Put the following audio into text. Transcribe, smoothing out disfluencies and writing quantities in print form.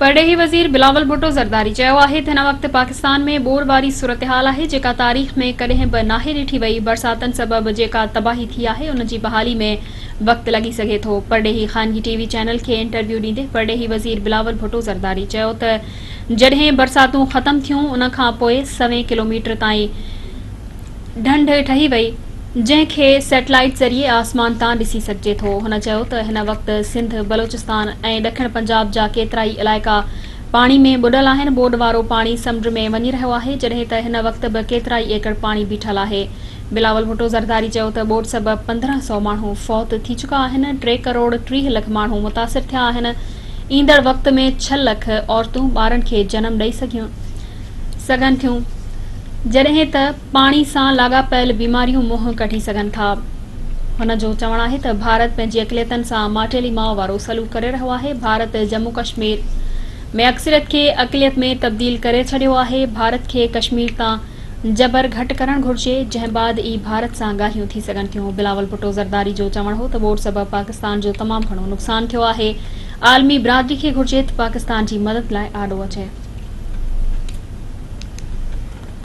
پرڏيهي وزير بلاول ڀٽو زرداري چيو آهي ته هن وقت پاڪستان ۾ ٻوڏ واري صورتحال آهي جيڪا تاريخ ۾ ڪڏهن به ناهي ڏٺي وئي، برساتن سبب جيڪا تباهي ٿي آهي ان جي بحالي ۾ وقت لڳي سگهي ٿو. پرڏيهي خانگي ٽي وي چينل کي انٽرويو ڏيندي پرڏيهي وزير بلاول ڀٽو زرداري چيو ته جڏهن برساتون ختم ٿيون ان کان پوء سوين ڪلوميٽر تائين ڍنڍ ٺهي وئي، جنهن کي سيٽلائيٽ ذريعي آسمان تان ڏسي سگهجي ٿو. هن چيو ته هن وقت سنڌ، بلوچستان ۽ ڏکڻ پنجاب جا ڪيترائي علائقا پاڻي ۾ ٻڏل آهن، ٻوڏ وارو پاڻي سمنڊ ۾ وڃي رهيو آهي، جڏهن ته هن وقت به ڪيترائي ايڪڙ پاڻي بيٺل آهي. بلاول ڀٽو زرداري چيو ته ٻوڏ سبب 15 سئو ماڻهو فوت ٿي چڪا آهن، ٽي ڪروڙ 30 لک ماڻهو متاثر ٿيا آهن، ايندڙ وقت ۾ ڇهه لک عورتون ٻارن کي جنم ڏئي سگهن ٿيون، جڏهن ته پاڻي سان لاڳاپيل بيماريون منهن ڪڍي سگهن ٿا. هن جو چوڻ آهي ته ڀارت پنهنجي اقليتن سان ماٽيلي ماء وارو سلوڪ ڪري رهيو آهي، ڀارت ڄمون ڪشمير ۾ اڪثريت کي اقليت ۾ تبديل ڪري ڇڏيو آهي، ڀارت کي ڪشمير تان جبر گهٽ ڪرڻ گهرجي، جنهن بعد ئي ڀارت سان ڳالهيون ٿي سگهن ٿيون. بلاول ڀٽو زرداري جو چوڻ هو ته ٻوڏ سبب پاڪستان جو تمام گهڻو نقصان ٿيو آهي، عالمي برادري کي گهرجي ته پاڪستان جي مدد لاء آڏو اچي.